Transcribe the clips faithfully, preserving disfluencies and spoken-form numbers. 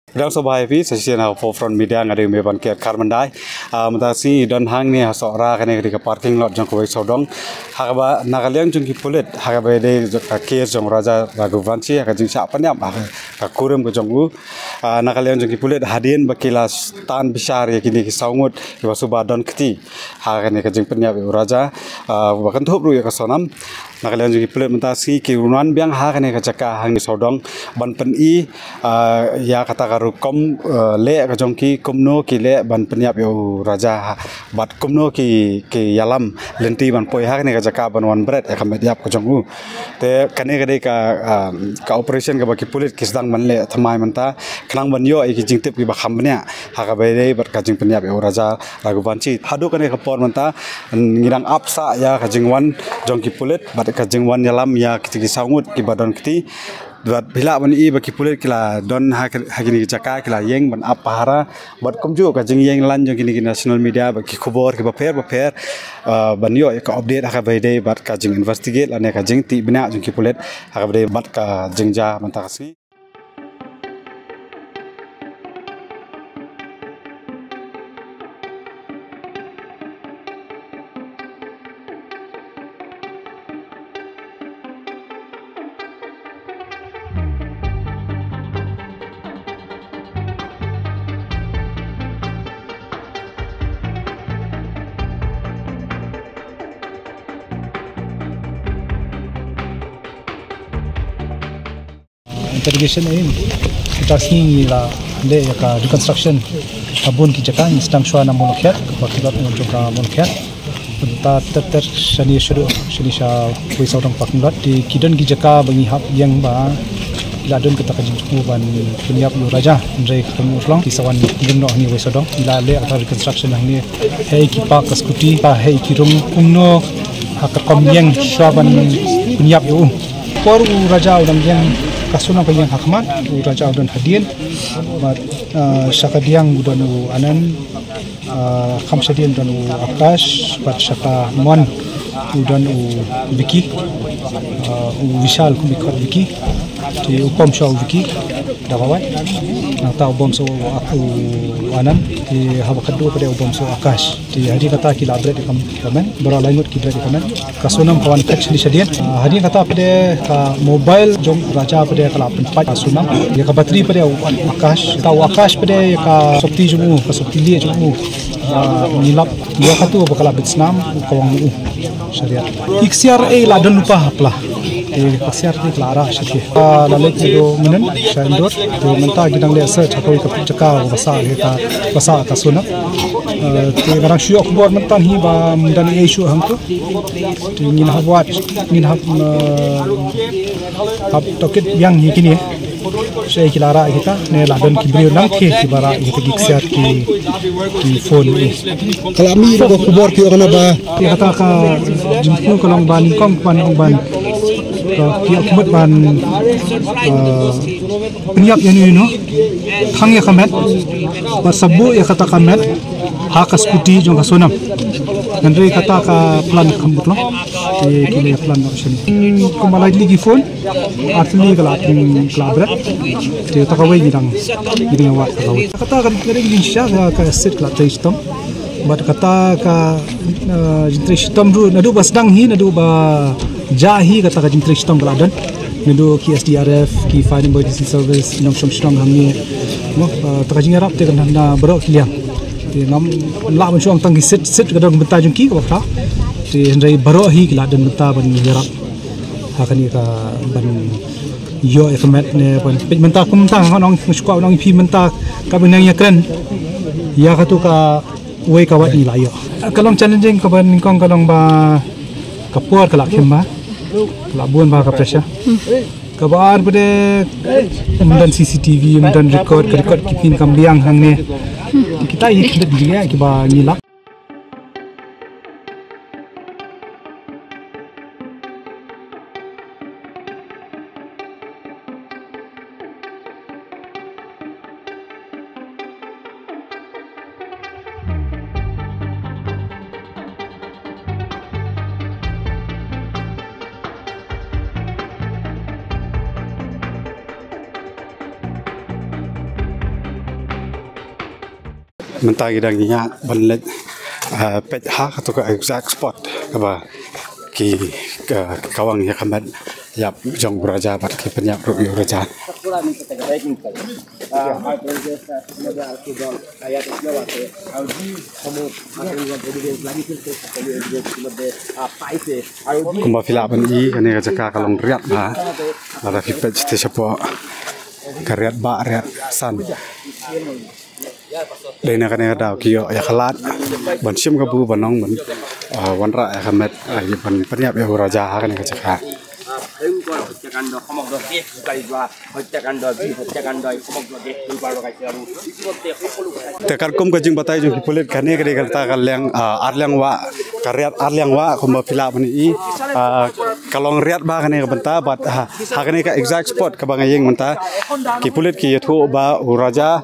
Khublei shibun ïa phi, sa shisien ha Forefront Media nga dei u Meban Kiat Kharmandai. Ah, mynta ka sngi don hangne ha Sohra, kane ka dei ka parking lot jong ka Wei Sawdong. Ha kaba na ka liang jong ki pulit, ha kaba dei ka case jong Raja Raghuvanshi, ha ka jingshah pynïap, ha ka kurim ka jong u. Ah, na ka liang jong ki pulit hadien ba ki la tan bishar ïa kine ki saw ngut kiba suba don kti ha kane ka jingpynïap ïa u Raja, ah, ba kynthup ruh ïa ka Sonam. Na ka liang jong ki pulit mynta ka sngi ki wan biang ha kane ka jaka hangne Sawdong ban pyni, ah, ïa kata ka rukom, ah, leh ka jong ki, kumno ki leh ban pynïap ïa u Raja, ha, bad kumno ki, ki ïalam lynti ban poi ha kane ka jaka ban wan bret ïa ka met ïap ka jong u. Te kane ka dei ka, ah, ka operation kaba ki pulit ki sdang ban leh thymmai mynta, khnang ban ïoh ïa ki jingtip kiba kham bniah ha kaba dei bad ka jingpynïap ïa u Raja Raghuvanshi. Haduh kane ka por mynta ngi dang ap sah ïa ka jingwan jong ki pulit bad ka jingwan ïalam ïa kita ki saw ngut kiba don kti. Bad phi lah ban i ba ki pulit ki la don ha ki, ha kine ki jaka, ki la ïeng ban ap pahara. Bad kumjuh ka jingïeng lan jong kine ki national media bad ki khubor kiba pher ba pher, ah, ban ïoh ïa ka update ha kaba dei bad ka jinginvestigate lane ka jingtip bniah jong ki pulit ha kaba dei bad ka jingjia mynta ka sngi. Interrogation ain. Kita sngi ngi la leh ïa ka reconstruction ha bun ki jaka, ngi sdang shuwa na Mawlakhiat, ka parking lot jong ka Mawlakhiat. Mynta ter ter shane shaduh, shane sha Wei Sawdong parking lot. Te ki don ki jaka ba ngi hap ïeng ba ki la don kata ka jingthmu ban pynïap ïa u Raja, hynrei ka mut long, ki sa wan ïeng noh hangne Wei Sawdong. Ngi la leh kata reconstruction hangne, hei ki park ka scooty, hei ki rung kumno ha ka rukom ïeng shuwa ban pynïap ïa u. Por u Raja u dang ïeng, ka Sonam ka ïeng ha khmat, u Raja u don hadien, bad, ah, sha ka diang u don u Anand, ah, kham shadien u don u Akash, bad sha ka mon u don u Vicky, ah, u Vishal kum i khot Vicky, te u pom shuwa u Vicky, da kawei. Nangta u bom shuwa u Ak-, u Anand, te haba khadduh pat u bom shuwa u Akash. Te hadien kata ki la bret ïa ka, ka met, baroh lai ngut ki bret ïa ka met. Ka Sonam ka wan phet shane shadien. Ah, hadien kata pat ka mobile jong Raja pat ka la pynpait ka Sonam. Ïa ka battery pat u Akash. Ta u Akash pat ïa ka sopti jong u, ka sopti lieh jong u. Ah, ngi lap ïa katu ba ka la bit snam, ka wang u. Shariat. Ki ksiar ei la don lypa ha pla. Te ka ksiar te ka la rah sha te. Ka la leit naduh mynnin sha Indore. Te mynta ki dang leit search ha kawei ka jaka ba sah ka, ba sah ka Sonam. Eh, te nga dang shu ïoh khubor mynta hi ba ym don ei shuh hangto. Te ngin hap wad, ngin hap, eh, hap tohkit biang ïa kine. Shaei ki la rah ïa kita, ne la don ki briew nangkhiah kiba rah ïa kita ki ksiar ki, ki phone. Ka la mih ruh ka khubor ki ong na ba. Ïa kata ka jingthmu ka long ba nyngkong ban ong ban, ka ki ong mut ban, eh, pynïap ïa uno uno. Thang ïa ka met, bad sa buh ïa kata ka met ha ka scooty jong ka Sonam. Hynrei kata ka plan kam mut long. Te ki la plan noh shane. Kumba lai tylli ki phone, ar tylli ka la, ka la bret. Te kata kawei ngi dang, ngi dang wad kata kawei. Kata ka dei ka jingshisha ka, ka seat ka la trei shitom. Bad kata ka, eh, jingtrei shitom ruh naduh ba sdang hi, naduh ba jah hi kata ka jingtrei shitom ka la don. Naduh ki S D R F, ki Fire and Emergency Service, nongshong shnong hangne. Mo, eh, kata ka jingïarap te ka na, na baroh ki liang. Te ngam lah ban shu ong tang ki seat, seat ka don bynta jong ki kaba khraw. Te hynrei baroh hi ki la don bynta ban ïarap ha kane ka ban ïoh ïa ka met ne ban peit mynta kum mynta nga ong, nga shu kwah ong ïa phi mynta ka ban nang ïakren ïa katu kawei ka wat ngi la ïoh. Ka long challenging kaba nyngkong ka long ba ka por ka la khim bha, ka la bun bha ka pressure. Kaba ar pat ym don C C T V, ym don record, ka record ki pyn kam biang hangne. Kita hi khyndiat jingeh kiba ngi lap. Mynta ki dang ïa ban leit, ah, peit ha kato ka exact spot kaba ki ka, ka wang ïa ka met ïap jong u raja bad ki pynïap ruh ïa u raja. Kumba phi lah ban i, kane ka jaka ka long riat bha. Lada phi peit te shapoh, ka riat bah, riat san. Dei na kane ka daw ki ïoh ïa ka lad ban shim kabu, ban ong ban, ah, wanrah ïa ka met, ah, ïa ban pynïap ïa u raja ha kane ka jaka. Te katkum ka jingbatai jong ki pulit, kane ka dei kata ka liang, ah, ar liang wah, ka riat ar liang wah kumba phi lah ban i, ah, ka long riat bha kane ka bynta bad ha, ha kane ka exact spot kaba nga ïeng mynta, ki pulit ki ïathuh ba u raja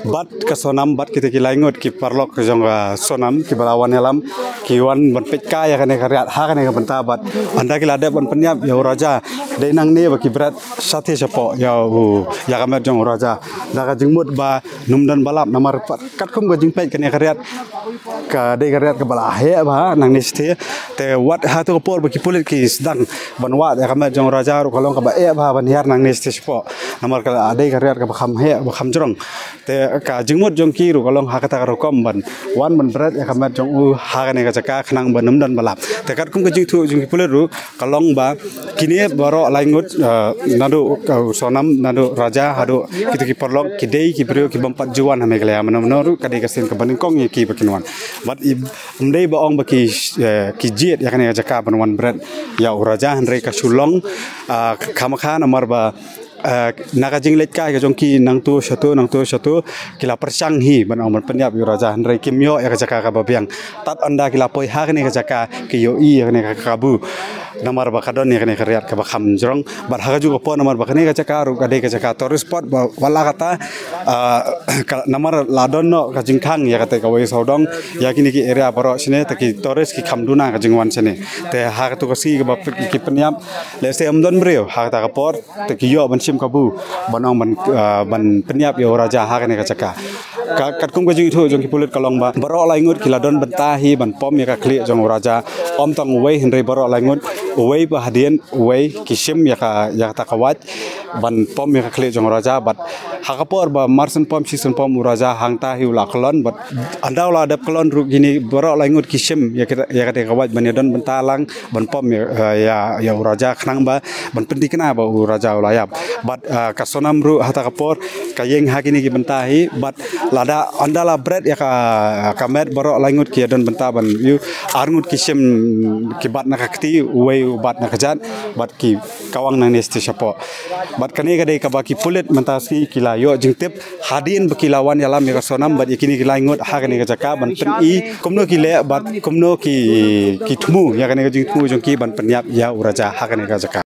bad ka Sonam bad kita ki laingut ki paralok jong ka Sonam kiba la wan ïalam, ki wan ban peit kai ïa kane ka riat ha kane ka bynta bad ynda ki la dep ban pynïap ïa u raja, dei nangne ba ki bret shatei shapoh ïa u, ïa ka met jong u raja. Da ka jingmut ba ym don ba lap, namar pat katkum ka jingpeit, kane ka riat ka dei ka riat kaba la heh bha nangne shatei. Te wat ha tu ka por ba ki pulit ki sdang ban wad ïa ka met jong u raja ruh ka long kaba eh bha ban hiar nangne shatei shapoh, namar ka dei ka riat kaba kham heh, ba kham jrong. Te ka jingmut jong ki ruh ka long ha kata ka rukom ban wan ban bret ïa ka met jong u ha kane ka jaka khnang ba ym don ba lap. Te katkum ka jingthoh jong ki pulit ruh ka long ba kine baroh laingut, ah, naduh ka Sonam, naduh raja haduh kita ki paralok, ki dei ki briew ki bym pat ju wan ha Meghalaya mano mano ruh, ka dei ka sien kaba nyngkong ïa ki ba kin wan. Bad i, ym dei ba ong ba ki, eh, ki jied ïa kane ka jaka ban wan bret ïa u raja, hynrei ka shu long, ah, khamkha namar ba, ah, na ka jingleit kai ka jong ki nangto shato, nangto shato, ki la pyrshang hi ban ong ban pynïap ïa u raja, hynrei kim ïoh ïa ka jaka kaba biang. Tad ynda ki la poi ha kane ka jaka ki ïohi ïa kane ka kabu, namar ba ka don ïa kane ka riat kaba kham jrong. Bad ha kajuh ka por namar ba kane ka jaka ruh ka dei ka jaka tourist spot ba wat la katta, ah, ka, namar la don noh ka jingkhang ïa kata kawei sawdong ïa kine ki area baroh shane, te ki tourist ki kham duna ka jingwan shane. Te ha kato ka sngi kaba ki pynïap, lehse ym don briew ha kata ka por, te ki ïoh ban shim kabu ban ong ban, ah, ban pynïap ïa u raja ha kane ka jaka. Ka, katkum ka jingthoh jong ki pulit ka long ba baroh laingut ki la don bynta hi ban pom ïa ka khlieh jong u raja. Ym tang uwei hynrei baroh laingut, uwei ba hadien uwei, ki shim ïa ka, ïa kata ka wait ban pom ïa ka khlieh jong u raja. Bad ha ka por ba mar shen pom shi shen pom u raja, hangta hi u la kyllon, bad ynda u la dep kyllon ruh kine baroh laingut ki shim ïa kata, ïa kata ka wait ban ïa don bynta lang ban pom ïa, eh, ïa, ïa u raja khnang ba ban pynthikna ba u raja u la ïap. Bad, eh, ka Sonam ruh ha kata ka por ka ïeng ha kine ki bynta hi, bad lada ynda la bret ïa ka, ka met, baroh laingut ki ïa don bynta ban ïoh, arngut ki shim, ki bat na ka kti, uwei u bat na ka jat, bad ki kawang nangne shatei shapoh. Bad kane ka dei kaba ki pulit mynta sngi ki la ïoh jingtip hadien ba ki la wan ïalam ïa ka Sonam bad ïa kine ki laingut ha kane ka jaka ban pyni kumno ki leh bad kumno ki, ki thmu ïa kane ka jingthmu jong ki ban pynïap ïa u raja ha kane ka jaka.